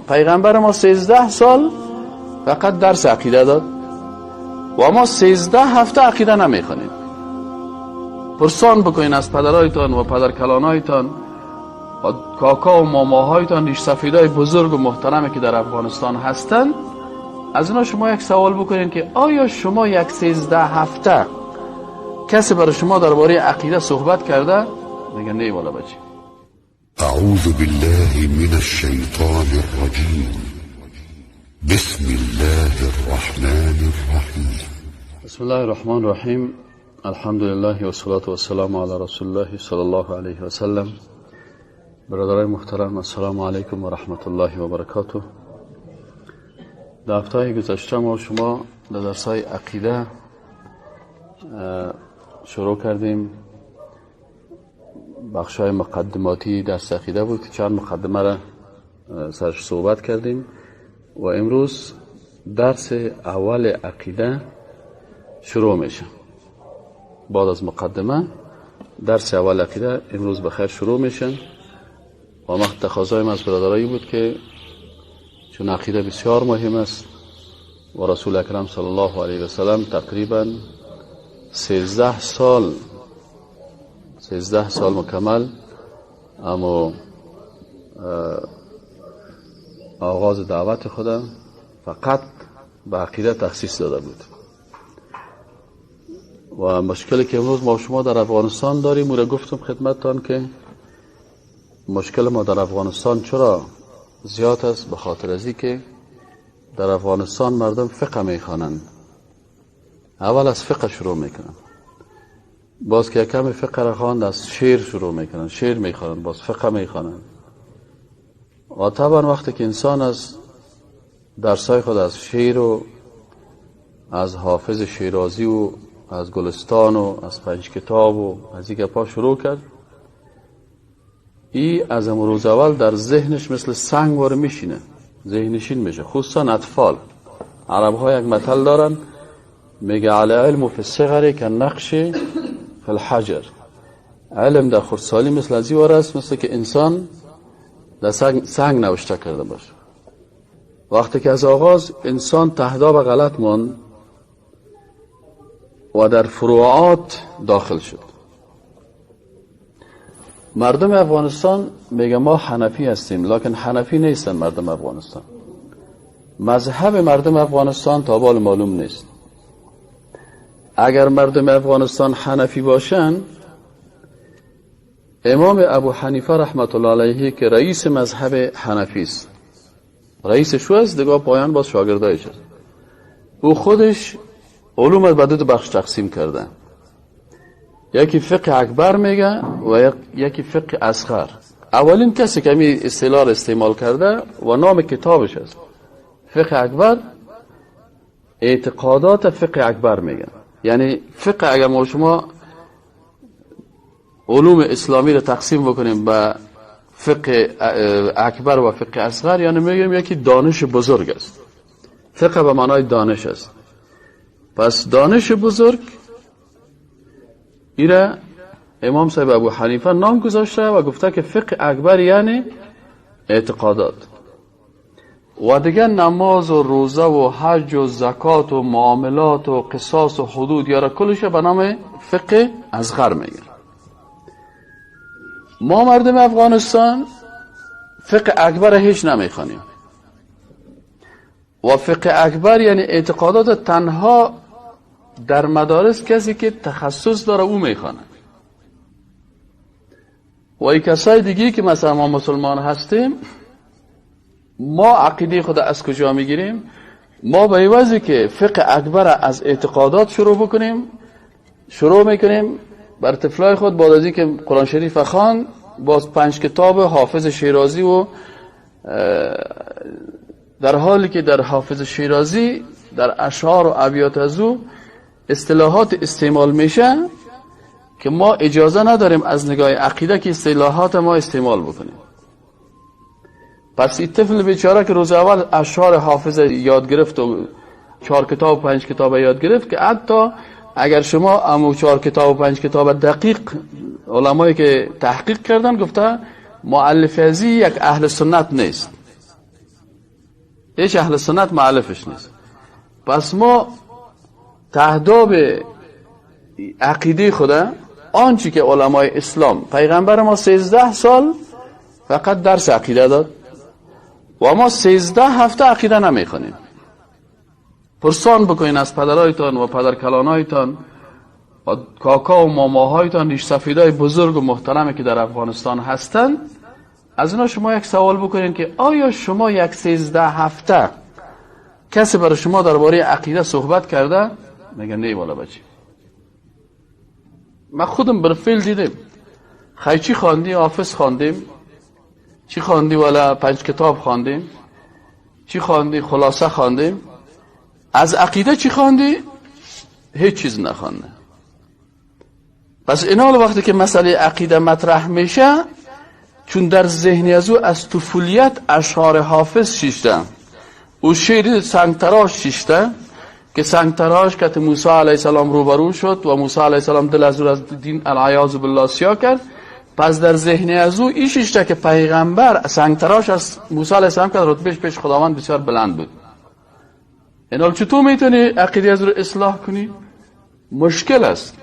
پیغمبر ما 13 سال فقط درس عقیده داد و ما 13 هفته عقیده نمیخوانیم. پرسان بکنین از پدرایتان و پدرکلانایتان و کاکا و ماماهایتان، ریش سفیدای بزرگ و محترمی که در افغانستان هستند، از اینا شما یک سوال بکنین که آیا شما یک 13 هفته کسی برای شما درباره عقیده صحبت کرده؟ میگه نه والا بچه. اعوذ بالله من الشیطان الرجیم، بسم الله الرحمن الرحیم. بسم الله الرحمن الرحیم. الحمد لله و صلاة و السلام علی رسول الله صلی الله علیه و سلم. برادرای محترم، السلام علیکم و رحمت الله و برکاته. در هفته گذشته ما شما در درسای عقیده شروع کردیم. بخشای مقدماتی درس عقیده بود که چند مقدمه را سرش صحبت کردیم و امروز درس اول عقیده شروع میشه. بعد از مقدمه درس اول عقیده امروز بخیر شروع میشه و ما تقاضایم از برادرایی بود که چون عقیده بسیار مهم است و رسول اکرم صلی الله علیه و سلم تقریبا 13 سال مکمل اما آغاز دعوت خود فقط به عقیده تخصیص داده بود و مشکلی که امروز ما شما در افغانستان داریم، او را گفتم خدمتتان که مشکل ما در افغانستان چرا زیاد است؟ به خاطر از که در افغانستان مردم فقه میخوانند، اول از فقه شروع میکنن، باز که کم فقه را خواند از شعر شروع میکنن، شعر میخوانند، باز فقه میخوانند و طبعا وقتی که انسان از درسای خود از شعر و از حافظ شیرازی و از گلستان و از پنج کتاب و از این گپا شروع کرد، ای از امروز اول در ذهنش مثل سنگ واره میشینه، ذهنشین میشه. خصوصا اطفال. عرب ها یک مثل دارن، میگه العلم فی الصغر کالنقش فی الحجر. علم در خردسالی مثل از این واره است، مثل که انسان در سنگ نوشته کرده باشه. وقتی که از آغاز انسان تهداب غلط ماند و در فروعات داخل شد. مردم افغانستان میگه ما حنفی هستیم، لکن حنفی نیستن مردم افغانستان. مذهب مردم افغانستان تا بال معلوم نیست. اگر مردم افغانستان حنفی باشن، امام ابو حنیفه رحمت الله علیه که رئیس مذهب حنفی است، رئیس شو است دیگه، پایان باز شاگردایش است، او خودش علوم به دو بخش تقسیم کرده، یکی فقه اکبر میگه و یکی فقه اصغر. اولین کسی که همین اصطلاح را استعمال کرده و نام کتابش است فقه اکبر، اعتقادات فقه اکبر میگه. یعنی فقه اگر ما شما علوم اسلامی را تقسیم بکنیم به فقه اکبر و فقه اصغر، یعنی میگیم یکی دانش بزرگ است. فقه به معنای دانش است. پس دانش بزرگ ایره امام صاحب ابو حنیفه نام گذاشته و گفته که فقه اکبر یعنی اعتقادات و دیگه نماز و روزه و حج و زکات و معاملات و قصاص و حدود یاره کلش به نام فقه اصغر میگه. ما مردم افغانستان فقه اکبر هیچ نمیخوانیم و فقه اکبر یعنی اعتقادات تنها در مدارس کسی که تخصص داره او میخوانه و ای کسای دیگه که مثلا ما مسلمان هستیم، ما عقیده خود از کجا میگیریم؟ ما به عوضی که فقه اکبر از اعتقادات شروع بکنیم، شروع میکنیم بر طفلای خود بعد از اینکه قرآن شریف خوان، باز 5 کتاب حافظ شیرازی و در حالی که در حافظ شیرازی در اشعار و ابیات از او اصطلاحات استعمال میشه که ما اجازه نداریم از نگاه عقیده که اصطلاحات ما استعمال بکنیم. پس این طفل بیچاره که روز اول اشعار حافظ یاد گرفت و 4 کتاب و 5 کتاب یاد گرفت، که حتی اگر شما امو 4 کتاب و 5 کتاب دقیق علمایی که تحقیق کردن گفته مؤلف ازی یک اهل سنت نیست. هیچ اهل سنت مؤلفش نیست. پس ما تهداب عقیده خدا، آنچه که علمای اسلام، پیغمبر ما 13 سال فقط درس عقیده داد و ما 13 هفته عقیده نمیخوانیم. پرسان بکنین از پدرایتان و پدرکلانایتان و کاکا و ماماهایتان، ریش سفیدای بزرگ و محترمی که در افغانستان هستند، از اینا شما یک سوال بکنین که آیا شما یک 13 هفته کسی برای شما درباره عقیده صحبت کرده؟ میگه نه والا بچه، من خودم بالفعل دیدم. خیلی چی خواندی؟ حافظ خواندیم، چی خواندی؟ والا 5 کتاب خواندیم، چی خواندی؟ خلاصه خواندیم. از عقیده چی خواندی؟ هیچ چیز نخوانده. پس اینا وقتی که مسئله عقیده مطرح میشه، چون در ذهن از او از طفولیت اشعار حافظ شیشته، او شعر سنگتراش شیشته که سنگتراش که موسی علیه السلام روبرو شد و موسی علیه السلام دل از او از دین العیاذ بالله سیاه کرد. پس در ذهن از او این شیشته که پیغمبر سنگتراش از موسی علیه السلام که رتبهش پیش خداوند بسیار بلند بود. اینا چطور میتونی عقیده از رو اصلاح کنی؟ مشکل است.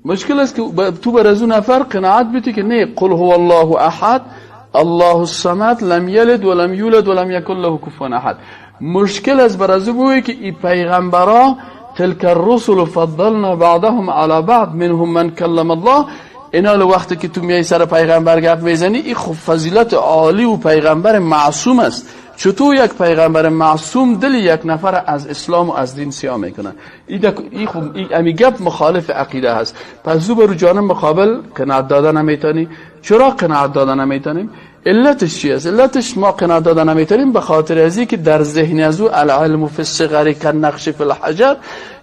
مشکل است که تو بر از اون نفر قناعت بیتی که نه، قل هو الله احد الله الصمد لم یلد ولم یولد ولم یکن له کفوا احد. مشکل است بر از او بگویی که ای پیغمبرا تلک الرسل فضلنا بعضهم على بعض منهم من کلم الله. اینا وقتی که تو میای سر پیغمبر گپ میزنی، این خب فضیلت عالی و پیغمبر معصوم است. چطور یک پیغمبر معصوم دل یک نفر از اسلام و از دین سیاه میکنه؟ این خب این گپ مخالف عقیده هست. پس تو برو جانب مقابل قناعت دادن نمیتونی. چرا قناعت دادن نمیتونیم؟ علتش چی است؟ علتش ما قناعت دادن نمیتونیم به خاطر از اینکه در ذهن از او العلم فی الصغر کالنقش فی الحجر.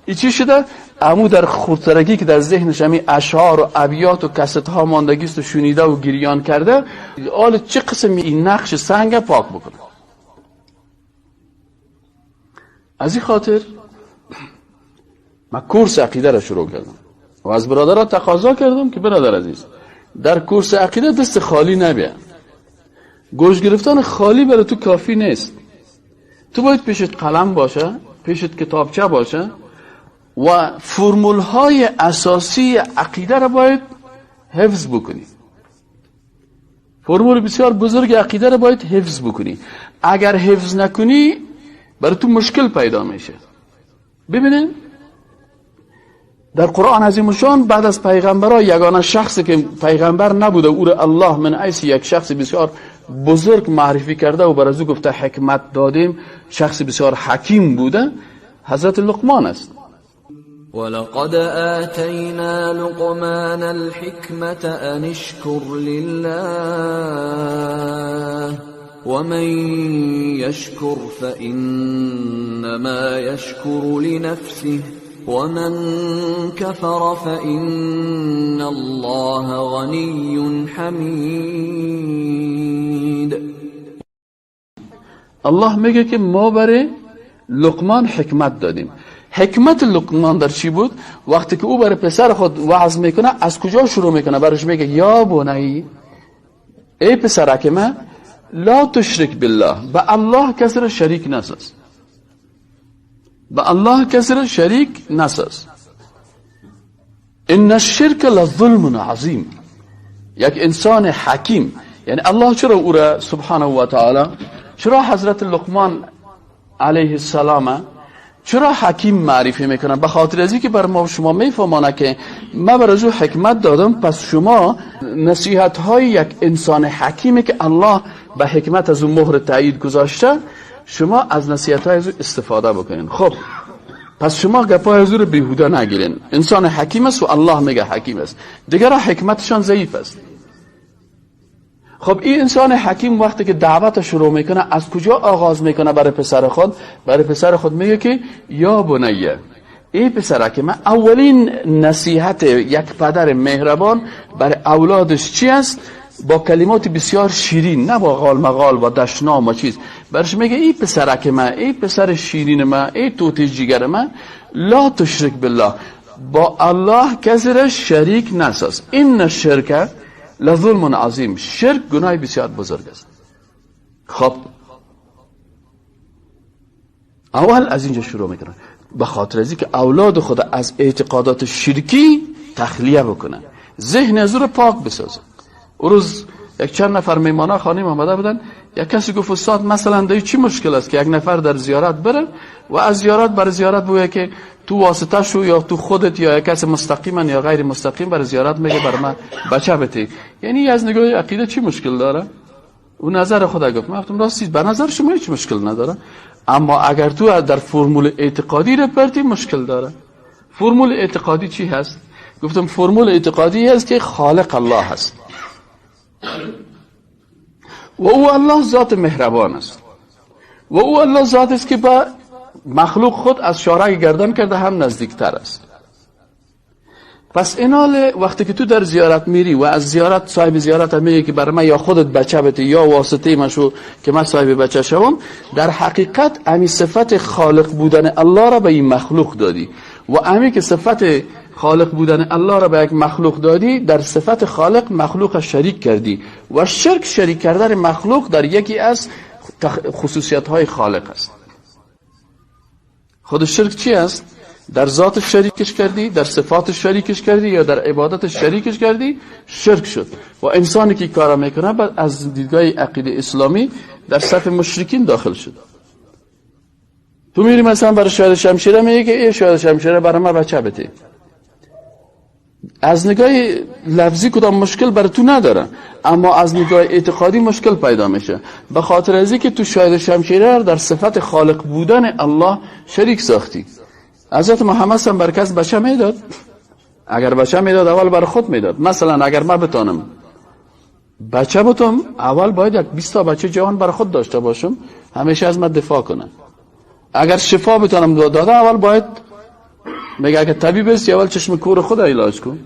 ای چی شده؟ امو در خردسالگی که در ذهنش همی اشعار و ابیات و کست ها ماندگیست و شنیده و گریان کرده، حال چه قسم این نقش سنگ پاک بکنه؟ از این خاطر من کورس عقیده را شروع کردم و از برادرها تقاضا کردم که برادر عزیز، در کورس عقیده دست خالی نبیا. گوش گرفتن خالی برای تو کافی نیست. تو باید پیشت قلم باشه، پیشت کتابچه باشه و فرمول های اساسی عقیده را باید حفظ بکنی. فرمول بسیار بزرگ عقیده را باید حفظ بکنی. اگر حفظ نکنی برای تو مشکل پیدا میشه. ببینید در قرآن عظیم الشان بعد از پیغمبرها یگانه شخصی که پیغمبر نبوده او را الله من حیث یک شخص بسیار بزرگ معرفی کرده و بر از او گفته حکمت دادیم، شخص بسیار حکیم بوده، حضرت لقمان است. ولقد آتینا لقمان الحکمة ان اشکر لله ومن يشكر فإنما يشكر لنفسه ومن كفر فإن الله غني حمید. الله میگه که ما برای لقمان حکمت دادیم. حکمت لقمان در چی بود؟ وقتی که او برای پسر خود وعظ میکنه از کجا شروع میکنه؟ برش میگه یا بنی، ای پسرک من، لا تشرک بالله، به الله کسی را شریک نساز. به الله کسی را شریک نساز. ان الشرک لظلم عظیم. یک انسان حکیم، یعنی الله چرا او را سبحانه و تعالی، چرا حضرت لقمان علیه السلام چرا حکیم معرفی میکنه؟ به خاطر از اینکه بر ما شما میفهمانه که من بر از او حکمت دادم، پس شما نصیحت های یک انسان حکیمی که الله به حکمت از او مهر تایید گذاشته، شما از نصیحت های از او استفاده بکنین. خب پس شما گپای از او رو بیهوده نگیرین. انسان حکیم است و الله میگه حکیم است، دیگر حکمتشان ضعیف است. خب این انسان حکیم وقتی که دعوت شروع میکنه از کجا آغاز میکنه؟ برای پسر خود. برای پسر خود میگه که یا بنیه، ای پسرک من، اولین نصیحت یک پدر مهربان برای اولادش چی است؟ با کلمات بسیار شیرین، نه با غال مغال و دشنام و چیز. برش میگه ای پسرک من، ای پسر شیرین من، ای توتی جیگر من، لا تشرک بالله، با الله کسی را شریک نساز. این الشرک لظلم عظیم، شرک گناه بسیار بزرگ است. خب اول از اینجا شروع میکنن، به خاطر از اینکه اولاد خود از اعتقادات شرکی تخلیه بکنن، ذهن از او رو پاک بسازن. اون روز یک چند نفر میمانا خانه آمده بودن، یک کسی گفت استاد مثلا در چی مشکل است که یک نفر در زیارت بره و از زیارت بر زیارت بگه که تو واسطه شو یا تو خودت یا یک کس مستقیما یا غیر مستقیم بر زیارت میگه بر من بچه بده، یعنی از نگاه عقیده چی مشکل داره؟ اون نظر خدا گفت. من گفتم راستی به نظر شما هیچ مشکل نداره، اما اگر تو در فرمول اعتقادی رو پرتی مشکل داره. فرمول اعتقادی چی هست؟ گفتم فرمول اعتقادی هست که خالق الله هست و او الله ذات مهربان است و او الله ذات است که با مخلوق خود از شارع گردن کرده هم نزدیکتر است. پس اینال وقتی که تو در زیارت میری و از زیارت صاحب زیارت هم میگه که برای من یا خودت بچه بده یا واسطه من شو که من صاحب بچه شوم، در حقیقت امی صفت خالق بودن الله را به این مخلوق دادی و امی که صفت خالق بودن الله را به یک مخلوق دادی، در صفت خالق مخلوق شریک کردی و شرک شریک کردن مخلوق در یکی از خصوصیت های خالق است. خود شرک چی است؟ در ذات شریکش کردی، در صفات شریکش کردی یا در عبادت شریکش کردی، شرک شد. و انسانی که کارا میکنه بعد از دیدگاه عقیده اسلامی در صف مشرکین داخل شد. تو میری مثلا برای شاهد شمشیره میگه که ای شاهد شمشیره برای من بچه بده. از نگاه لفظی کدام مشکل برای تو نداره، اما از نگاه اعتقادی مشکل پیدا میشه، به خاطر از اینکه تو شاهد شمشیره در صفت خالق بودن الله شریک ساختی. حضرت محمد هم بر کس بچه میداد، اگر بچه میداد اول بر خود میداد. مثلا اگر من بتانم بچه بتم، اول باید یک 20 تا بچه جوان بر خود داشته باشم، همیشه از من دفاع کنه. اگر شفا بتانم داده، اول باید میگه اگه طبیب است اول چشم کور خود علاج کن.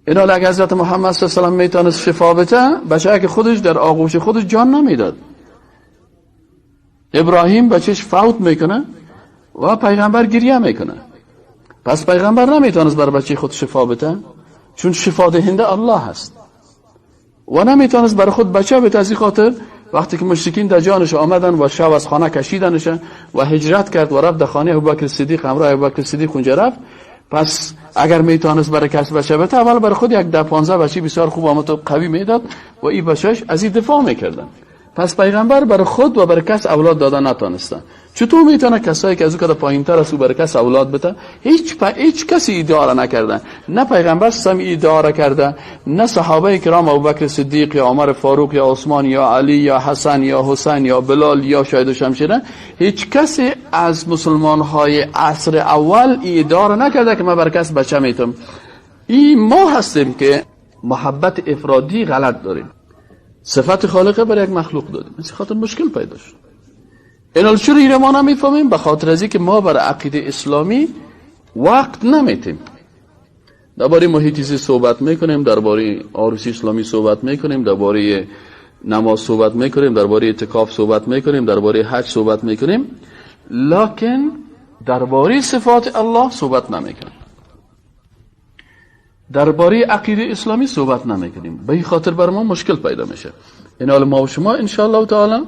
اینا اگه حضرت محمد صلی الله علیه و سلم میتونست شفا بده، بچه که خودش در آغوش خودش جان نمیداد. ابراهیم بچهش فوت میکنه و پیغمبر گریه میکنه. پس پیغمبر نمیتونست بر بچه خود شفا بده، چون شفا دهنده الله هست و نمیتونست بر خود بچه بده. از این خاطر وقتی که مشرکین در جانش آمدن و شب از خانه کشیدنش و هجرت کرد و رفت در خانه ابوبکر صدیق، همراه ابوبکر صدیق اونجا رفت. پس اگر میتونست برای کس بچه بده، اول برای خود یک 10-15 بچه بسیار خوب آمد و قوی میداد و این بچه‌اش از این دفاع میکردن. پس پیغمبر برای خود و برای کس اولاد دادن نتونستن. چطور میتونه کسایی که از او کده پایین‌تر است او برای کس اولاد بده؟ هیچ کسی ادعا نکرده، نه پیغمبر سم ادعا کرده، نه صحابه کرام ابوبکر صدیق یا عمر فاروق یا عثمان یا علی یا حسن یا حسین یا بلال یا شاهد شمشیره. هیچ کسی از مسلمان‌های عصر اول ادعا نکرده که من برای کس بچه میتم. این ما هستیم که محبت افرادی غلط داریم، صفت خالقه برای یک مخلوق دادیم، از خاطر مشکل پیدا شد. اینال چرا ایره ما نمیفهمیم؟ به خاطر از اینکه ما بر عقیده اسلامی وقت نمیتیم. درباره محیط زیست صحبت میکنیم، درباره عروسی اسلامی صحبت میکنیم، درباره نماز صحبت میکنیم، درباره اعتکاف صحبت میکنیم، درباره حج صحبت میکنیم، لکن درباره صفات الله صحبت نمیکنیم، درباره عقیده اسلامی صحبت نمیکنیم. به این خاطر بر ما مشکل پیدا میشه. اینال ما و شما ان شاء الله تعالی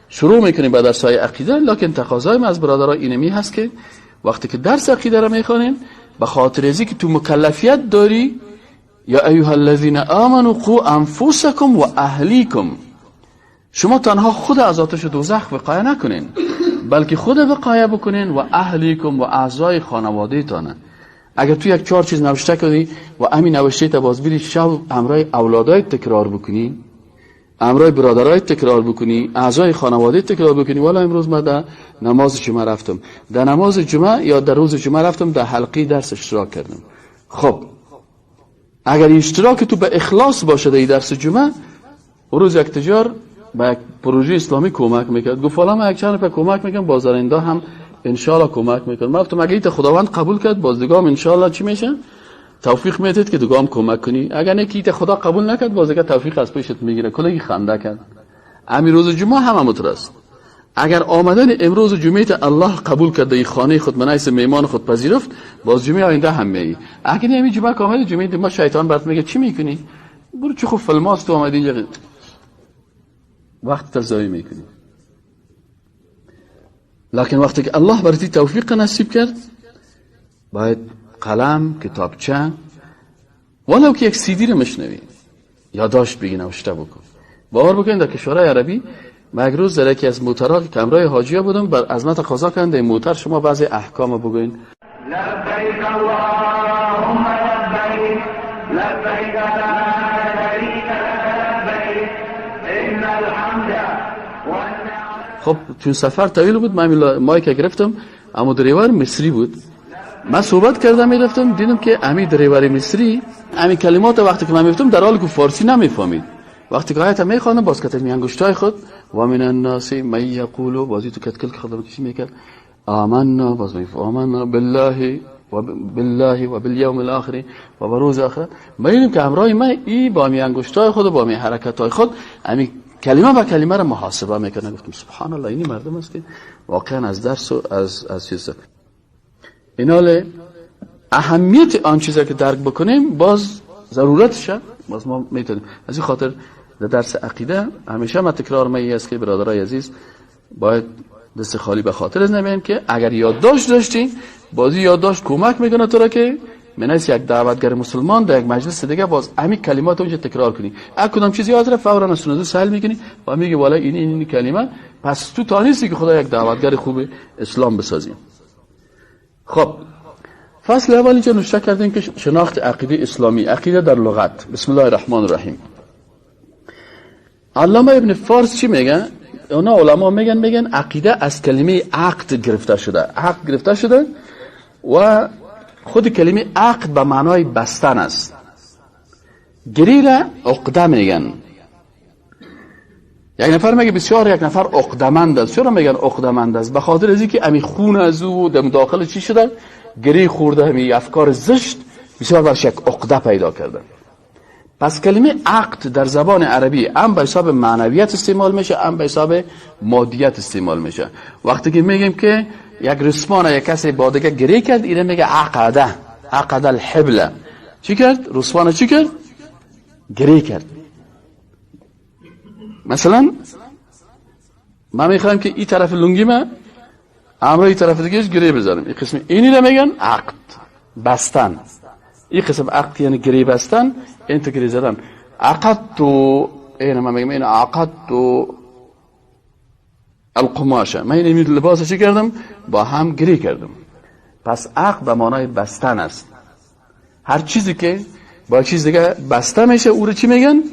شروع میکنیم به درس های عقیده، لکن تقاضای ما از برادرها اینمی هست که وقتی که درس عقیده را میخوانیم، به خاطر ازی که تو مکلفیت داری، یا ایها الذین آمنوا قوا انفسکم و اهلیکم، شما تنها خود از آتش دوزخ وقایه نکنین، بلکه خود وقایه بکنین و اهلیکم و اعضای خانواده تانه. اگر تو یک 4 چیز نوشته کنی و همین نوشته تا باز بیری شب امرای اولادای تکرار بکنی، امرای برادرای تکرار بکنی، اعضای خانواده تکرار بکنی، والا امروز من در نماز جمعه رفتم، در نماز جمعه یا در روز جمعه رفتم در حلقه درس اشتراک کردم. خب اگر اشتراک تو به اخلاص باشه در درس جمعه، روز یک تجار به یک پروژه اسلامی کمک میکرد، گفت والا من یک چند نفر کمک میکنم، بازارنده هم انشالله کمک میکنم. من گفتم اگه ایت خداوند قبول کرد باز دیگه هم انشالله چی میشه؟ توفیق میدید که دیگه هم کمک کنی. اگر نه که ایت خدا قبول نکرد باز دیگه توفیق از پیشت میگیره. کلگی خنده کرد. امیر روز جمعه هم مترست. اگر آمدن امروز جمعه الله قبول کرده، ای خانه خود منیس میمان خود پذیرفت، باز جمعه آینده هم میایی. اگر نه جمعه کامل جمعه ما شیطان برات میگه چی میکنی؟ برو چه خوب فیلماست تو آمدی اینجا وقت تضایع میکنی. لکن وقتی که الله برای توفیق نصیب کرد، باید قلم، کتابچه، ولو که یک سیدی رو مشنوی یادداشت بگی، نوشته بکن. باور بکنید در کشورهای عربی من یک روز در یکی از موترها که همراه حاجی‌ها بودم، بر از من تقاضا کردن در موتر شما بعضی احکام بگوین. لبیک اللهم لبیک، لبیک لا شریک لک لبیک، ان الحمد والنعمة. خب چون سفر طویل بود، من مایک گرفتم، اما دریور مصری بود. من صحبت کردم میرفتم، دیدم که امی دریور مصری امی کلمات وقتی که من میگفتم در حال که فارسی نمیفهمید، وقتی که آیت میخواندم باز کتل می انگشتای خود و من الناس من یقول، بازی تو کتکل که خودم کشی میکرد آمنا، باز می آمنا بالله و بالله و بالیوم الاخر و بروز آخرت. ما دیدیم که همراه من ای با می انگشتای خود و با می حرکتای خود امی کلمه با کلمه را محاسبه میکنه. گفتم سبحان الله، این مردم است که واقعا از درس و از چیز اینال اهمیت آن چیزی که درک بکنیم باز ضرورتشه، باز ما میتونیم. از این خاطر در درس عقیده همیشه ما تکرار می است که برادرای عزیز باید دست خالی به خاطر از نمیم که اگر یادداشت داشتی، بازی یادداشت کمک میکنه تو را که منیس یک دعوتگر مسلمان در یک مجلس دیگه باز همین کلمات اونجا تکرار کنی. اگر کدام چیزی یاد رفت فورا از سنت سهل میکنی و میگی والا این این کلمه، پس تو تا نیستی که خدا یک دعوتگر خوب اسلام بسازی. خب فصل اول اینجا نوشته کردیم که شناخت عقیده اسلامی، عقیده در لغت. بسم الله الرحمن الرحیم. علامه ابن فارس چی میگه؟ اونا علما میگن عقیده از کلمه عقد گرفته شده، عقد گرفته شده و خود کلمه عقد به معنای بستن است. گری را عقده میگن. یک نفر میگه بسیار یک نفر عقدمند است. چرا میگن عقدمند است؟ به خاطر از اینکه امی خون از او دم داخل چی شده، گری خورده، همی افکار زشت بسیار برش یک عقده پیدا کرده. پس کلمه عقد در زبان عربی هم به حساب معنویت استعمال میشه، هم به حساب مادیت استعمال میشه. وقتی که میگیم که یک رسمان یک کسی با دیگه گری کرد، اینه میگه عقده، عقد الحبله. چی کرد؟ رسمان چی کرد؟ گری کرد. مثلا من میخوام که این طرف لنگی من امرای طرف دیگهش گری بزنم، این قسم اینی رو میگن عقد بستن. این قسم عقد یعنی گری بستن، این تو گری زدن. عقد تو این من میگم این عقد تو القماشه، من این لباس چی کردم؟ با هم گری کردم. پس عقد به معنای بستن است. هر چیزی که با چیز دیگه بسته میشه او رو چی میگن؟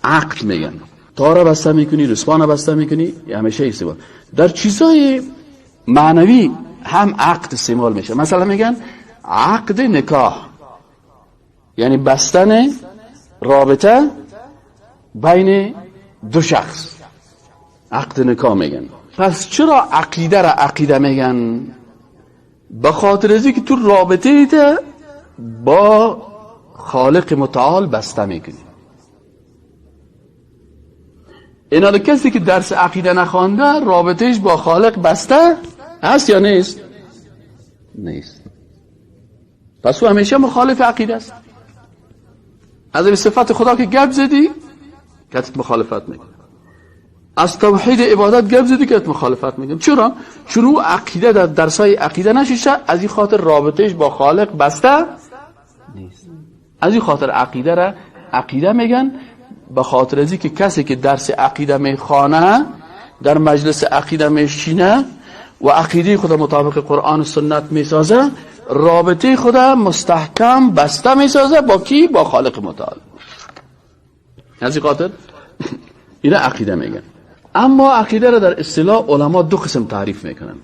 عقد میگن. تاره بسته میکنی، رسوانه بسته میکنی، همیشه استعمال. در چیزای معنوی هم عقد استعمال میشه. مثلا میگن عقد نکاح، یعنی بستن رابطه بین دو شخص، عقد نکاح میگن. پس چرا عقیده را عقیده میگن؟ به خاطر از اینکه تو رابطه ایت با خالق متعال بسته میکنی. اینا کسی که درس عقیده نخوانده رابطهش با خالق بسته هست یا نیست؟ نیست. پس او همیشه مخالف عقیده است. از این صفت خدا که گپ زدی کت مخالفت میکنه، از توحید عبادت گپ زدی کت مخالفت میکنه. چرا؟ چون او عقیده در درسای عقیده نشیشه، از این خاطر رابطهش با خالق بسته نیست. از این خاطر عقیده را عقیده میگن، به خاطر از اینکه کسی که درس عقیده میخوانه، در مجلس عقیده میشینه و عقیده خود مطابق قرآن و سنت میسازه، رابطه خود مستحکم بسته میسازه با کی؟ با خالق متعال. از این خاطر اینه عقیده میگن. اما عقیده را در اصطلاح علما دو قسم تعریف میکنن.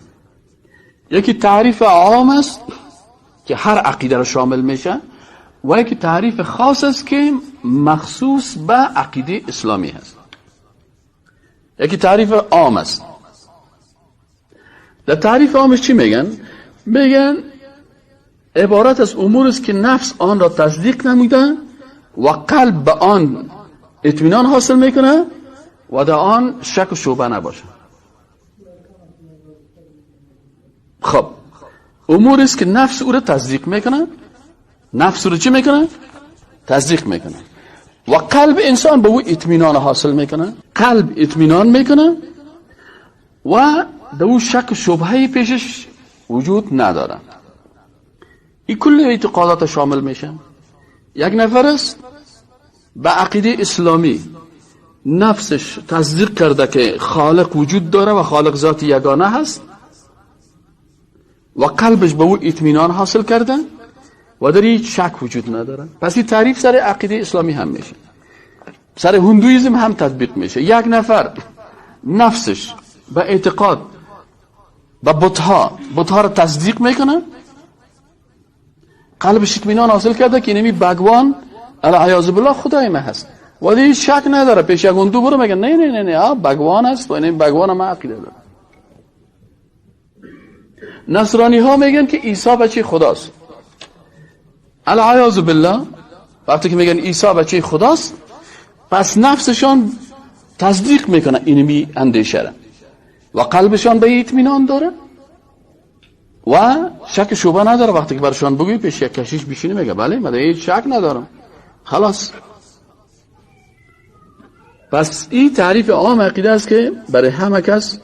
یکی تعریف عام است که هر عقیده را شامل میشه، و یکی تعریف خاص است که مخصوص به عقیده اسلامی هست. یکی تعریف عام است. در تعریف عامش چی میگن؟ میگن عبارت از امور است که نفس آن را تصدیق نموده و قلب به آن اطمینان حاصل میکنه و در آن شک و شبهه نباشه. خب امور است که نفس او را تصدیق میکنه، نفس رو چی میکنه؟ تصدیق میکنه و قلب انسان به او اطمینان حاصل میکنه، قلب اطمینان میکنه و دو شک شبهه پیشش وجود نداره. این کل اعتقادات شامل میشه. یک نفر است به عقیده اسلامی نفسش تصدیق کرده که خالق وجود داره و خالق ذات یگانه هست و قلبش به او اطمینان حاصل کرده و در هیچ شک وجود نداره. پس این تعریف سر عقیده اسلامی هم میشه، سر هندویزم هم تطبیق میشه. یک نفر نفسش به اعتقاد به بتها را تصدیق میکنه، قلبش اطمینان حاصل کرده که اینمی بگوان العیاذ بالله خدای ما هست و دیگه شک نداره. پیش یک هندو برو میگه نه نه نه نه بگوان است و این بگوان ما عقیده داره. نصرانی ها میگن که عیسی بچه خداست، العیاذ بالله. وقتی که میگن عیسی بچه خداست، پس نفسشان تصدیق میکنه اینمی اندیشه را و قلبشان به اطمینان داره و شک شبهه نداره. وقتی که برشان بگوی پیش یک کشیش بشینه میگه بله من هیچ شک ندارم، خلاص. پس این تعریف عام عقیده است که برای همه کس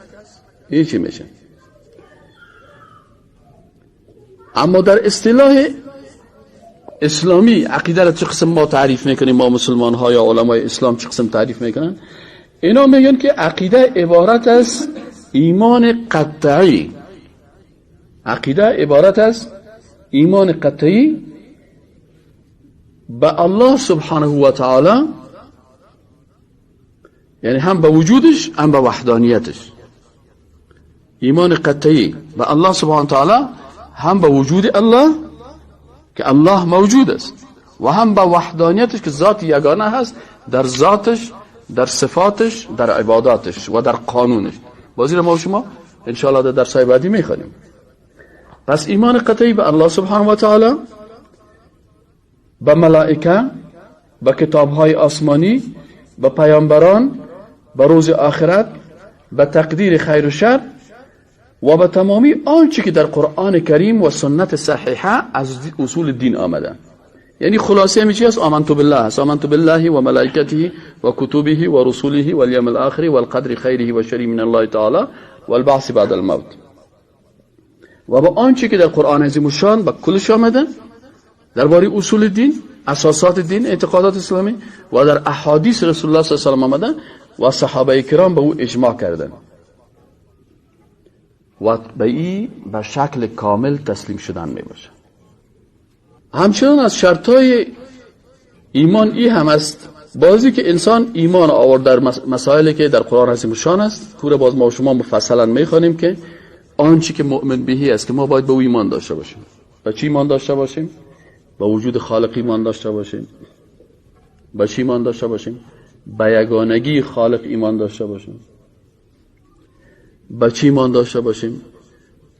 هیچی میشه. اما در اصطلاح اسلامی عقیده را چه قسم ما تعریف میکنیم؟ ما مسلمان ها یا علمای اسلام چه قسم تعریف میکنن؟ اینا میگن که عقیده عبارت از ایمان قطعی، عقیده عبارت از ایمان قطعی به الله سبحانه و تعالی، یعنی هم به وجودش هم به وحدانیتش. ایمان قطعی به الله سبحانه و تعالی، هم به وجود الله که الله موجود است و هم به وحدانیتش که ذات یگانه هست در ذاتش، در صفاتش، در عباداتش و در قانونش. بازی را ما شما انشاءالله در درس های بعدی میخوانیم. پس ایمان قطعی به الله سبحانه و تعالی، به ملائکه، به کتابهای آسمانی، به پیامبران، به روز آخرت، به تقدیر خیر و شر و به تمامی آنچه که در قرآن کریم و سنت صحیحه از اصول دین آمده. یعنی خلاصه همی چی است؟ آمنت بالله است. آمنت بالله و ملائکته و کتبه و رسوله و الیوم الاخر والقدر خیره و شره من الله تعالی والبعث بعد الموت. و با آنچه که در قرآن عظیم الشان به کلش آمده درباره اصول دین، اساسات دین، اعتقادات اسلامی و در احادیث رسول الله صلی الله علیه و آله آمده و صحابه کرام به او اجماع کردند و به این به شکل کامل تسلیم شدن می باشه. همچنان از شرطهای ایمان ای هم است بازی که انسان ایمان آورد در مسائلی که در قرآن عظیم الشان است. کور باز ما و شما مفصلا میخوانیم که آنچه که مؤمن بهی است که ما باید به او ایمان داشته باشیم. به چی ایمان داشته باشیم؟ به وجود خالق ایمان داشته باشیم. به چی ایمان داشته باشیم؟ به یگانگی خالق ایمان داشته باشیم. به چی ایمان داشته باشیم؟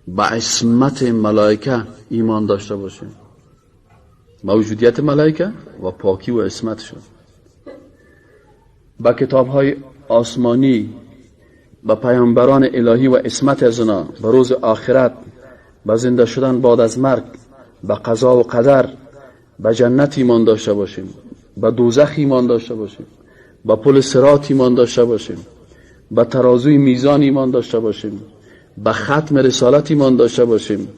به عصمت ملائکه ایمان داشته باشیم، موجودیت ملائکه و پاکی و عصمتشون. به کتاب‌های آسمانی، به پیامبران الهی و عصمت از اونا، به روز آخرت، به زنده شدن بعد از مرگ، به قضا و قدر، به جنت ایمان داشته باشیم، به دوزخ ایمان داشته باشیم، به پل صراط ایمان داشته باشیم، به ترازوی میزان ایمان داشته باشیم، به ختم رسالت ایمان داشته باشیم،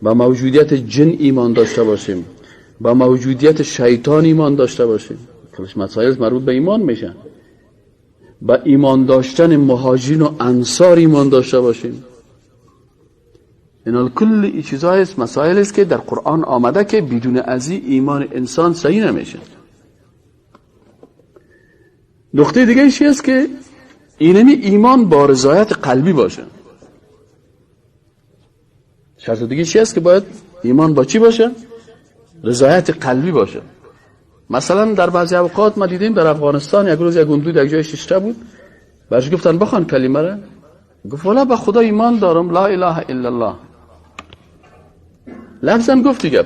به موجودیت جن ایمان داشته باشیم، به موجودیت شیطان ایمان داشته باشیم. کلش مسائل مربوط به ایمان میشن. به ایمان داشتن مهاجرین و انصار ایمان داشته باشیم. اینا کل این چیزهای است، مسائل است که در قرآن آمده که بدون از ایمان انسان صحیح نمیشه. نقطه دیگه ایش است که اینمی ایمان با رضایت قلبی باشه. شرط دیگه چی است که باید ایمان با چی باشه؟ رضایت قلبی باشه. مثلا در بعضی اوقات ما دیدیم در افغانستان یک روز یک هندو در جای ششته بود، برش گفتن بخوان کلمه را، گفت والا به خدا ایمان دارم، لا اله الا الله. لفظم گفت دیگه.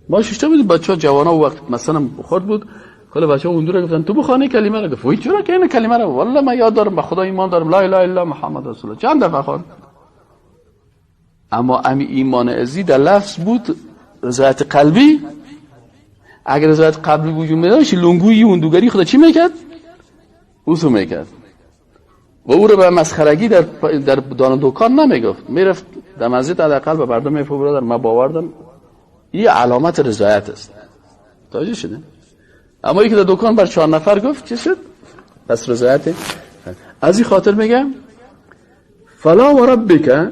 ما ششته بودیم، بچه‌ها جوانا وقت مثلا خورد بود، کل بچه‌ها هندو را گفتن تو بخوانی کلمه را، گفت وای چرا که این کلمه را، والله من یاد دارم، به خدا ایمان دارم، لا اله الا محمد رسول الله. چند دفعه خواند. اما امی ایمان ازی در لفظ بود، رضایت قلبی. اگر رضایت قلبی وجود می‌داشت، لنگویی هندوگری خدا چی میکرد؟ اوسو میکرد. و او رو به مسخرگی در دان دکان نمیگفت، میرفت در مسجد حداقل به مردم میگفت برادر من باور دارم، این علامت رضایت است. متوجه شده؟ اما یکی در دکان بر 4 نفر گفت چی شد؟ پس رضایت. از این خاطر میگم فلا و ربک،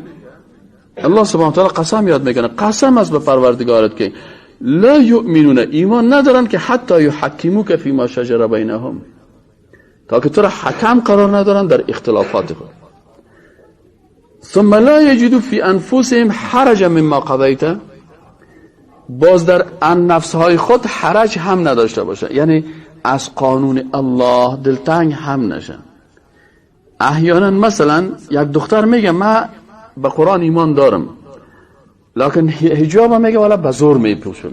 الله سبحانه و تعالی قسم یاد میکنه، قسم از به پروردگارت که لا یؤمنون، ایمان ندارن که حتی یحکموک فیما شجر بینهم، تا که تو را حکم قرار ندارن در اختلافات خود. ثم لا یجدوا فی انفسهم حرجا مما قضیت، باز در نفسهای خود حرج هم نداشته باشه، یعنی از قانون الله دلتنگ هم نشن. احیانا مثلا یک دختر میگه من به قرآن ایمان دارم، لکن حجاب میگه والا به زور میپوشم،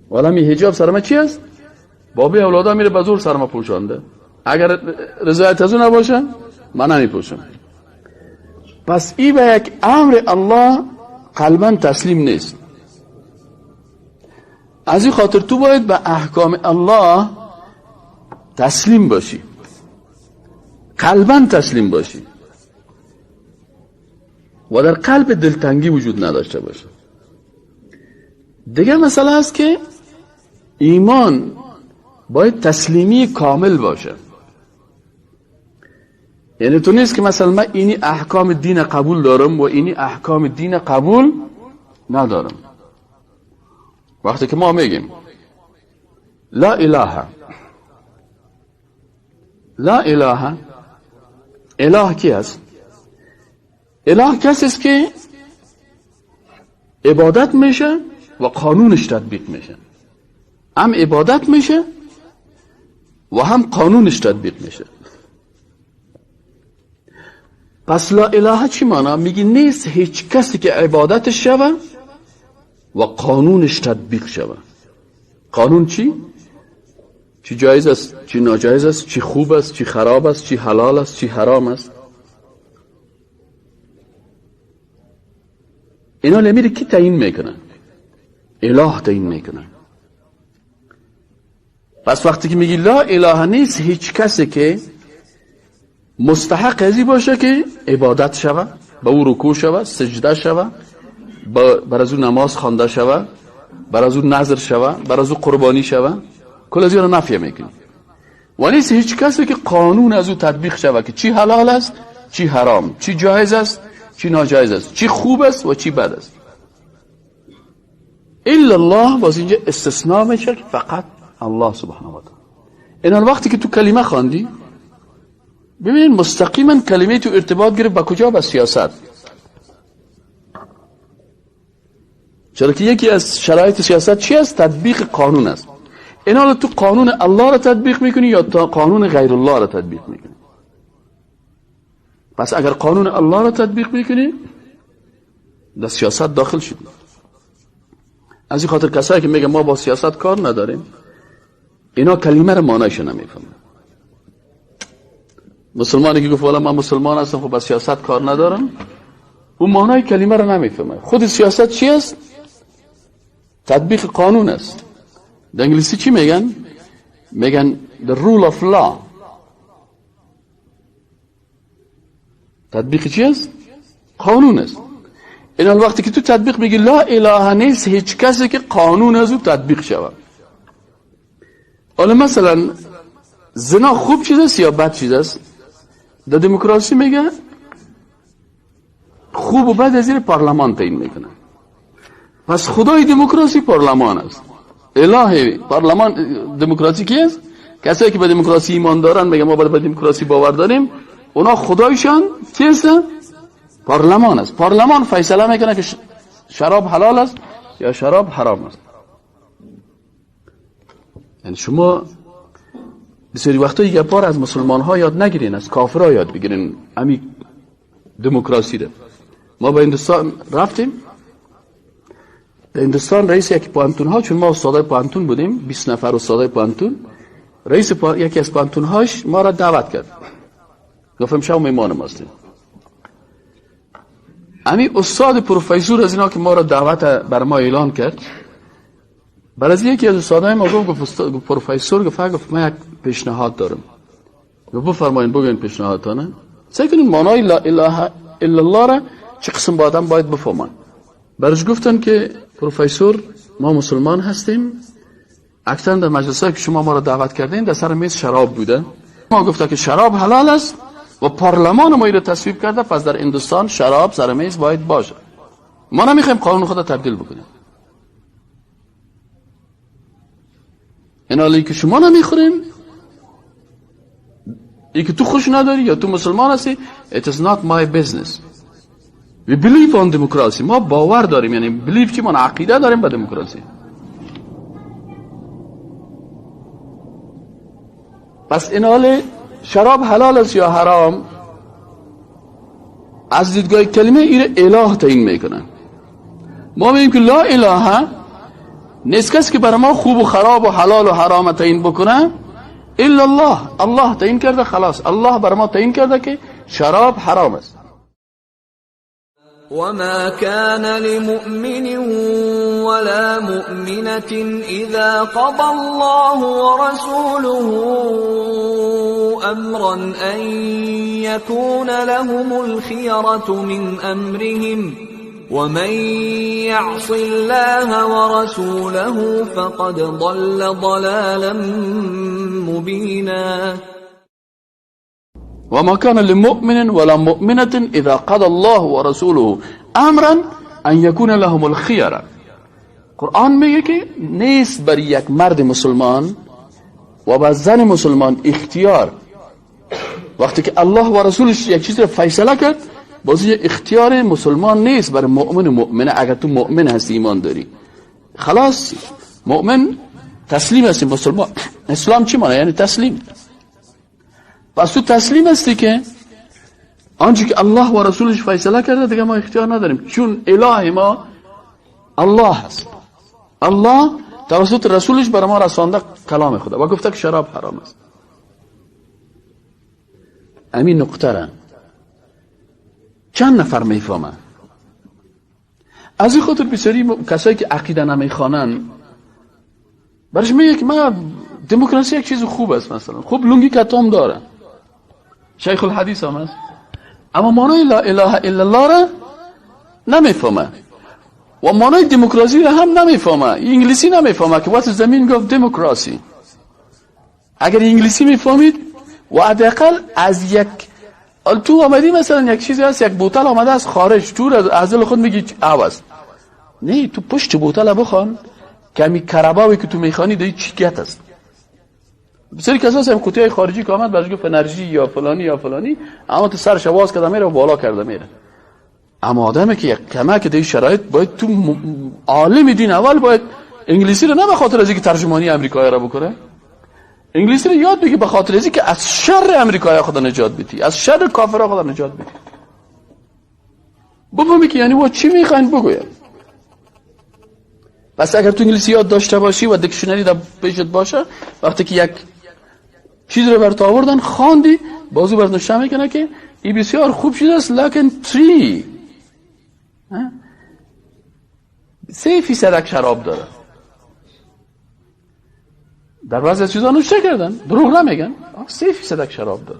والا می حجاب سر من چی است؟ بابی اولادا میره به زور سر ما پوشانده، اگر رضایت از او نباشه من نمیپوشم. پس ای به یک امر الله قلبا تسلیم نیست. از این خاطر تو باید به احکام الله تسلیم باشی، قلبا تسلیم باشی و در قلب دلتنگی وجود نداشته باشه. دیگه مسئله است که ایمان باید تسلیمی کامل باشه. یعنی تو نیست که مثلا من اینی احکام دین قبول دارم و اینی احکام دین قبول ندارم. وقتی که ما میگیم لا اله، لا اله، اله کی است؟ اله کسی است که عبادت میشه و قانونش تطبیق میشه. هم عبادت میشه و هم قانونش تطبیق میشه. پس لا اله چی معنا؟ میگی نیست هیچ کسی که عبادتش شوه و قانونش تطبیق شوه. قانون چی؟ چی جایز است، چی ناجایز است، چی خوب است، چی خراب است، چی حلال است، چی حرام است. اینا نمیره کی تعیین میکنه؟ اله تعیین میکنه. پس وقتی که میگی لا اله نیست هیچ کسی که مستحق ازی باشه که عبادت شوه، به او رکوع شوه، سجده شوه، بر از او نماز خوانده شوه، بر از او نذر شوه، بر از او قربانی شوه، کل از اینا نفی میکنی. و نیست هیچ کسی که قانون از او تطبیق شوه که چی حلال است، چی حرام، چی جایز است، چی ناجایز است، چی خوب است و چی بد است. الا الله، باز اینجا استثناء میشه که فقط الله سبحانه و تعالی. این وقتی که تو کلمه خواندی، ببینید مستقیما کلمه تو ارتباط گرفت با کجا؟ با سیاست. چرا که یکی از شرایط سیاست چی است؟ تطبیق قانون است. این حالا تو قانون الله را تطبیق میکنی یا تا قانون غیر الله را تطبیق میکنی؟ پس اگر قانون الله را تطبیق میکنی در سیاست داخل شدی. از این خاطر کسایی که میگه ما با سیاست کار نداریم، اینا کلمه را معنیش نمیفهمن. مسلمانی که گفت والا من مسلمان هستم خب با سیاست کار ندارم، اون معنای کلمه را نمیفهمه. خود سیاست چی است؟ تطبیق قانون است. در انگلیسی چی میگن؟ میگن the rule of law. تطبیق چی است؟ قانون است. این وقتی که تو تطبیق میگی لا اله نیست هیچ کسی که قانون از او تطبیق شود. حالا مثلا زنا خوب چیز است یا بد چیز است؟ در دموکراسی میگه خوب و بد از زیر پارلمان تعیین میکنه. پس خدای دموکراسی پارلمان است. اله پارلمان دموکراسی کی است؟ کسایی که به دموکراسی ایمان دارن، میگه ما به دموکراسی باور داریم، اونا خدایشان کی است؟ پارلمان است. پارلمان فیصله میکنه که شراب حلال است یا شراب حرام است. یعنی شما بسیاری وقتا یک بار از مسلمان ها یاد نگیرین، از کافرها یاد بگیرین امی دموکراسی ده. ما به هندوستان رفتیم، در هندوستان رئیس یکی پوهنتون ها، چون ما استادای پوهنتون بودیم، 20 نفر استادای پوهنتون، رئیس یکی از پوهنتون هاش ما را دعوت کرد، گفتم شما مهمان ما هستیم. امی استاد پروفسور از اینا که ما را دعوت بر ما اعلان کرد، بر از یکی از استادای ما گفت پروفسور گفت من یک پیشنهاد دارم. بفرمایین بگوین پیشنهادتانه. سعی کنین معنای لا اله الا الله را چه قسم با آدم باید بفهمن. برش گفتن که پروفسور ما مسلمان هستیم، اکثرا در مجلسایی که شما ما را دعوت کردین در سر میز شراب بوده. ما گفته که شراب حلال است و پارلمان ما را تصویب کرده، پس در هندوستان شراب سر میز باید باشه. ما نمیخوایم قانون خود را تبدیل بکنیم. این حالی که شما نمیخورین، ای که تو خوش نداری یا تو مسلمان هستی، it is not my business. We believe on democracy. ما باور داریم، یعنی believe چی؟ ما عقیده داریم به دموکراسی. پس این حال شراب حلال است یا حرام، از دیدگاه کلمه ایره اله تعیین میکنن. ما میگیم که لا اله نیست کسی که برای ما خوب و خراب و حلال و حرام تعیین بکنه الا الله. الله تعیین کرده، خلاص الله بر ما تعیین کرده که شراب حرام است. وما كان لمؤمن ولا مؤمنة إذا قضى الله ورسوله أمرا أن يكون لهم الخيرة من أمرهم ومن يعص الله ورسوله فقد ضل ضلالا مبينا. وما كان لمؤمن ولا مؤمنة إذا قضى الله ورسوله أمرا أن يكون لهم الخيرة. قرآن میگه که نیست بر یک مرد مسلمان و بر زن مسلمان اختیار. وقتی که الله و رسولش یک چیز رو فیصله کرد، بازی اختیار مسلمان نیست بر مؤمن و مؤمنه. اگر تو مؤمن هستی، ایمان داری، خلاص مؤمن تسلیم هستی. مسلمان اسلام چی معنی؟ یعنی تسلیم. پس تو تسلیم هستی که آنچه که الله و رسولش فیصله کرده دیگه ما اختیار نداریم، چون اله ما الله هست. الله توسط رسولش بر ما رسانده کلام خدا و گفته که شراب حرام است. امین نقطه را چند نفر میفهمن؟ از این خاطر بسیاری کسایی که عقیده نمیخوانن برش میگه که ما دموکراسی یک چیز خوب است، مثلا خوب لنگی کتام داره، شیخ الحدیث هم است، اما معنای لا اله الا الله را نمیفهمه و معنای دموکراسی را هم نمیفهمه. انگلیسی نمیفهمه که what is the meaning of democracy. اگر انگلیسی میفهمید و حداقل از یک تو آمدی، مثلا یک چیزی هست، یک بوتل آمده از خارج، تو از دل خود میگی عوض نه، تو پشت بوتل بخوان کمی کرباوی که تو میخوانی دی چی گت است. بسیاری کسا هستن قوطی خارجی که آمد برش گفت انرژی یا فلانی یا فلانی، اما تو سرش باز کرده میره و بالا کرده میره. اما آدمی که یک کمک دی شرایط باید تو عالم دین اول باید انگلیسی رو نه به خاطر از اینکه ترجمانی امریکایی را بکنه، انگلیسی رو یاد بگی به خاطر از اینکه از شر امریکایی خدا نجات بدی، از شر کافرها خدا نجات بدی. بفهمی که یعنی وا چی میخواین بگوید. پس اگر تو انگلیسی یاد داشته باشی و dictionary در پیشت باشه، وقتی که یک چیز رو برات آوردن خواندی، بازو برات نوشته میکنه که این بسیار خوب چیز است، لکن 3% شراب داره. در بعضی از چیزا نوشته کردن، دروغ نمیگن، 3% شراب داره.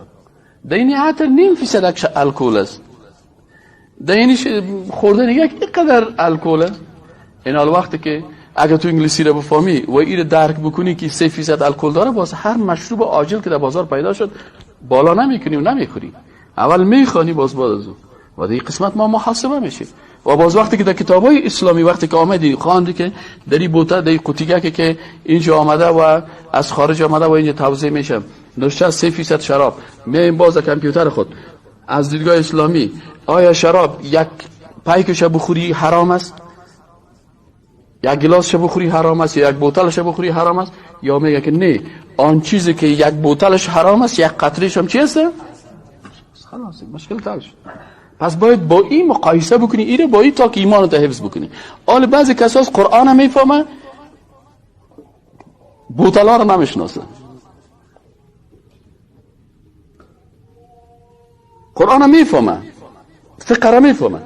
در این حتی 0.5% الکل است. در این خوردن یک اینقدر الکل است. این حال وقتی که اگر تو انگلیسی رو بفهمی و این رو درک بکنی که 3% الکل داره، باز هر مشروب عاجل که در بازار پیدا شد بالا نمیکنی و نمیخوری، اول میخوانی باز بعد از اون. و در این قسمت ما محاسبه میشیم. و باز وقتی که در کتابای اسلامی وقتی که آمدی خواندی که در این بوته، در این قوطیگه که اینجا آمده و از خارج آمده و اینجا توزیع میشه، نوشته 3% شراب، میایم باز در کامپیوتر خود از دیدگاه اسلامی آیا شراب یک پیکش بخوری حرام است، یک گلاس بخوری حرام است، یا یک بوتلش بخوری حرام است، یا میگه که نه، آن چیزی که یک بوتلش حرام است یک قطرهش هم چی است؟ خلاص مشکل حل شد. پس باید با این مقایسه بکنی، ایره با این تا که ایمان رو حفظ بکنی. حال بعضی کساس قرآن هم میفهمه، بوتلا رو نمیشناسه. قرآن هم میفهمه، فقه رو میفهمه،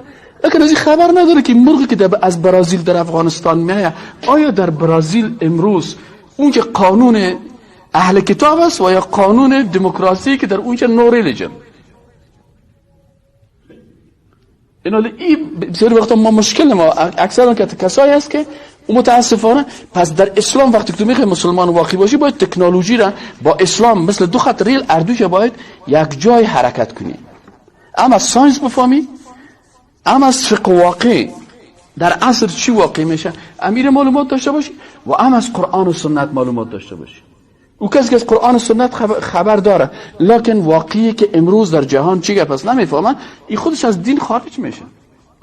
لیکن از این خبر نداره که مرغی که از برازیل در افغانستان میاد، آیا در برازیل امروز اون که قانون اهل کتاب است و یا قانون دموکراسی که در اونجا no religion. این بسیاری وقتا ما مشکل ما اکثرا که کسایی هست که متاسفانه پس در اسلام وقتی که تو میخوای مسلمان واقعی باشی باید تکنولوژی را با اسلام مثل دو خط ریل اردوش باید یک جای حرکت کنی، اما science بفهمی، اما از فقه واقع در عصر چی واقع میشه امیر معلومات داشته باشی و اما از قرآن و سنت معلومات داشته باشی. او کسی که از قرآن و سنت خبر داره لکن واقعی که امروز در جهان چی گپ است نمیفهمن، این خودش از دین خارج میشه،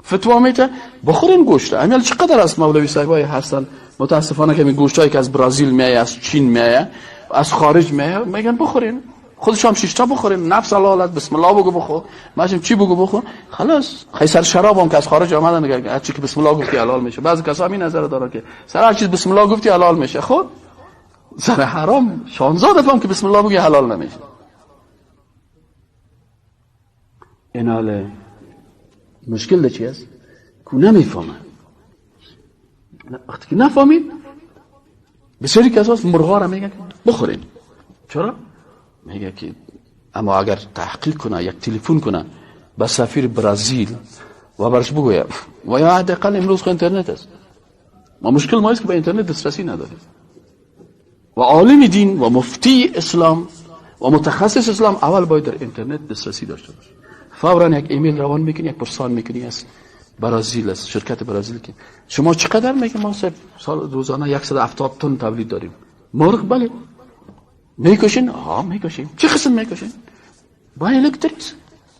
فتوا میده بخورین گوشت. امیال چقدر از مولوی صاحبای هستن متاسفانه که می گوشتایی که از برزیل میایه، از چین میایه، از خارج میایه، میگن بخورین، خودش هم شش تا بخورین، نفس حلال است، بسم الله بگو بخور، ماشم چی بگو بخور، خلاص. خیلی سر شراب هم که از خارج آمدن میگن هر چی که بسم الله گفتی حلال میشه. بعضی کسا همین نظر داره که سر هر چیز بسم الله گفتی حلال میشه. خب سر حرام 16 دفعه هم که بسم الله بگی حلال نمیشه. ایناله مشکل چی است؟ که نمیفهمن. وقتی که نفهمید بسیاری کساس مرغا را میگن بخورین. چرا؟ میگه که اما اگر تحقیق کنه، یک تلفن کنه به سفیر برزیل و برش بگوید و یا حداقل امروز خو اینترنت است، ما مشکل ما است که به اینترنت دسترسی نداریم و عالم دین و مفتی اسلام و متخصص اسلام اول باید در اینترنت دسترسی داشته باشه. فورا یک ایمیل روان میکنی، یک پرسان میکنی از برزیل، از شرکت برزیل که شما چقدر؟ میگه ما سال روزانه 170 تن تولید داریم مرغ. بله میکشین؟ ها میکشیم. چه قسم میکشین؟ با الکتریک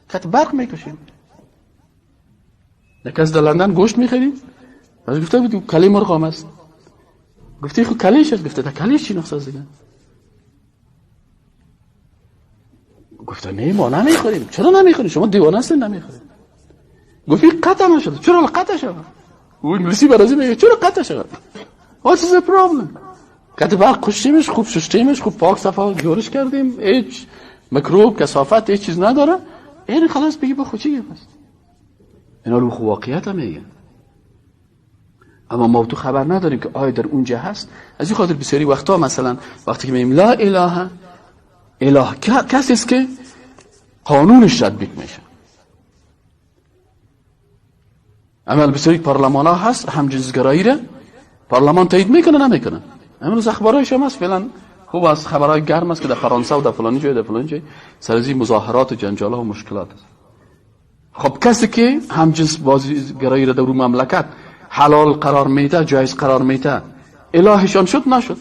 کت برق میکشیم. یک از در لندن گوشت میخریم، پس گفته بود کلی مرغ هم است. گفته خب کلیش است. گفته تا کلیش چی نقص است دیگه؟ گفته نه ما نمیخوریم. چرا نمیخوریم؟ شما دیوانه هستین نمیخوریم. گفت قطع نشده. چرا قطع شد؟ او انگلیسی برازی میگه چرا قطع شد؟ What is the problem؟ قطع برق کشتیمش، خوب ششتیمش، خوب پاک صفا جورش کردیم، هیچ میکروب کثافت هیچ چیز نداره. این خلاص بگی بخو چی گفت؟ اینا رو خو واقعیت هم میگن، اما ما تو خبر نداریم که آیا در اونجا هست. از این خاطر بسیاری وقتا مثلا وقتی که میگیم لا اله اله، کسی است که قانونش تطبیق میشه. اما بسیاری پارلمان ها هست همجنسگرایی را پارلمان تایید میکنه نمیکنه. امروز اخبارایش هم هست، فعلا خوب از خبرهای گرم است که در فرانسه و در فلانی جای در فلانی جای سر از این مظاهرات و جنجال ها و مشکلات است. خب کسی که همجنس بازیگرایی را در اون مملکت حلال قرار میده، جایز قرار میده، الهشان شد نشد؟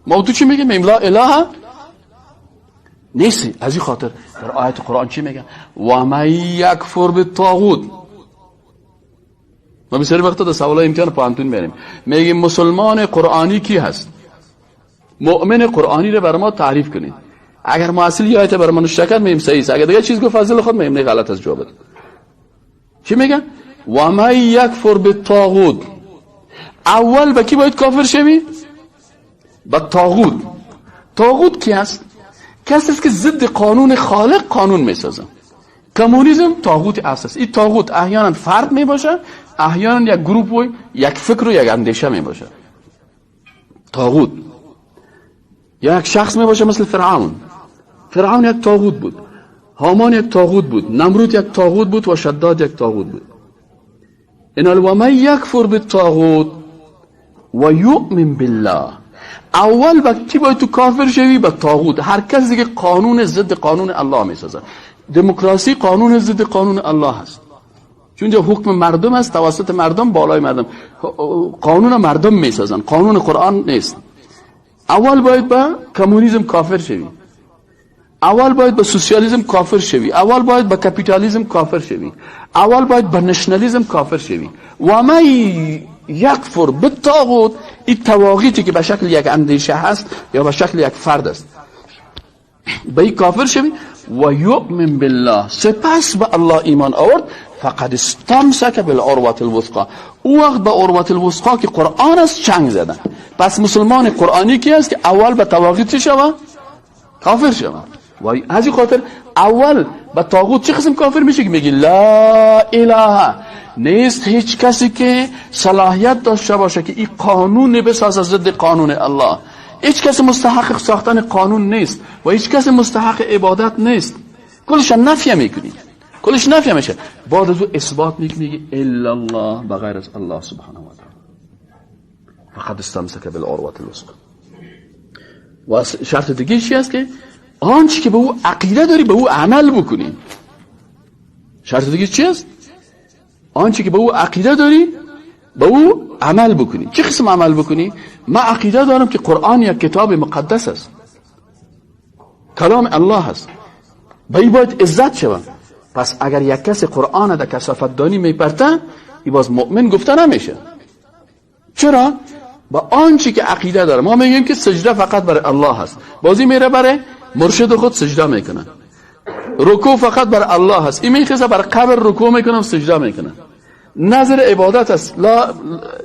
ما تو چی میگیم؟ لا اله نیستی. از این خاطر در آیت قرآن چی میگن؟ و من یکفر بالطاغوت. ما بسیاری وقتا در سوالای امتحان پوهنتون میریم میگیم مسلمان قرآنی کی هست؟ مؤمن قرآنی رو بر ما تعریف کنید. اگر ما اصلی آیت بر ما نشته کرد میگیم صحیح است، اگر دیگه چیز گفت فضل خود میگیم نه غلط است جواب. چی میگن؟ و من یکفر بالطاغوت. اول به کی باید کافر شوی؟ به طاغوت. طاغوت کی است؟ کسی است که ضد قانون خالق قانون میسازه. کمونیسم طاغوت اساس. این طاغوت احیانا فرد میباشه، احیانا یک گروپ و یک فکر و یک اندیشه میباشه. طاغوت یا یک شخص میباشه مثل فرعون. فرعون یک طاغوت بود، هامان یک طاغوت بود، نمرود یک طاغوت بود و شداد یک طاغوت بود. این و من یکفر بالطاغوت و یؤمن بالله. اول وقتی باید تو کافر شوی به طاغوت. هر کسی که قانون ضد قانون الله میسازه. دموکراسی قانون ضد قانون الله هست، چون حکم مردم است، توسط مردم، بالای مردم، قانون مردم میسازن، قانون قرآن نیست. اول باید به کمونیسم کافر شوی، اول باید به سوسیالیسم کافر شوی، اول باید به کپیتالیسم کافر شوی، اول باید به نشنالیسم کافر شوی. و من یکفر بالطاغوت، این طواغیتی که به شکل یک اندیشه هست یا به شکل یک فرد است، به این کافر شوی و یؤمن بالله، سپس به الله ایمان آورد، فقد استمسک بالعروة الوثقا. او وقت به عروة الوثقا که قرآن است چنگ زدن. پس مسلمان قرآنی کی است که اول به طواغیت چه شوه؟ کافر شوه. و از این خاطر اول به طاغوت چه قسم کافر میشه که میگی لا اله، نیست هیچ کسی که صلاحیت داشته باشه که این قانون بسازه ضد قانون الله، هیچ کس مستحق ساختن قانون نیست و هیچ کس مستحق عبادت نیست. کلش نفی میکنی، کلش نفی میشه. بعد از او اثبات میکنی الا الله، بغیر از الله سبحانه و تعالی. فقد استمسک بالعروة الوثقی. و شرط دیگه چی است؟ که آنچه که به او عقیده داری به او عمل بکنی. شرط دیگه چی است؟ آنچه که به او عقیده داری به او عمل بکنی. چه قسم عمل بکنی؟ من عقیده دارم که قرآن یک کتاب مقدس است، کلام الله است، به این باید عزت شوم. پس اگر یک کس قرآن در کثافت دانی میپرته، ای باز مؤمن گفته نمیشه. چرا؟ با آنچه که عقیده داره. ما میگیم که سجده فقط برای الله است، بازی میره برای مرشد خود سجده میکنه. رکوع فقط برای الله است، این میخزه برای قبر رکوع میکنه و سجده میکنه. نظر عبادت است، لا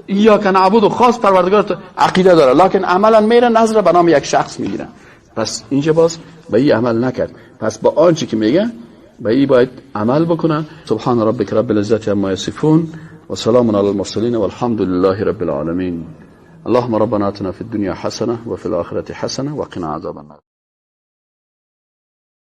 ایاک نعبد، خاص پروردگار عقیده داره، لکن عملا میره نظر به نام یک شخص میگیره. پس اینجا باز به این عمل نکرد. پس با آنچه که میگه به این باید عمل بکنه. سبحان ربک رب العزة عما یصفون و سلام علی المرسلین والحمد لله رب العالمین. اللهم ربنا آتنا في الدنيا حسنة وفي الآخرة حسنة وقنا عذاب النار.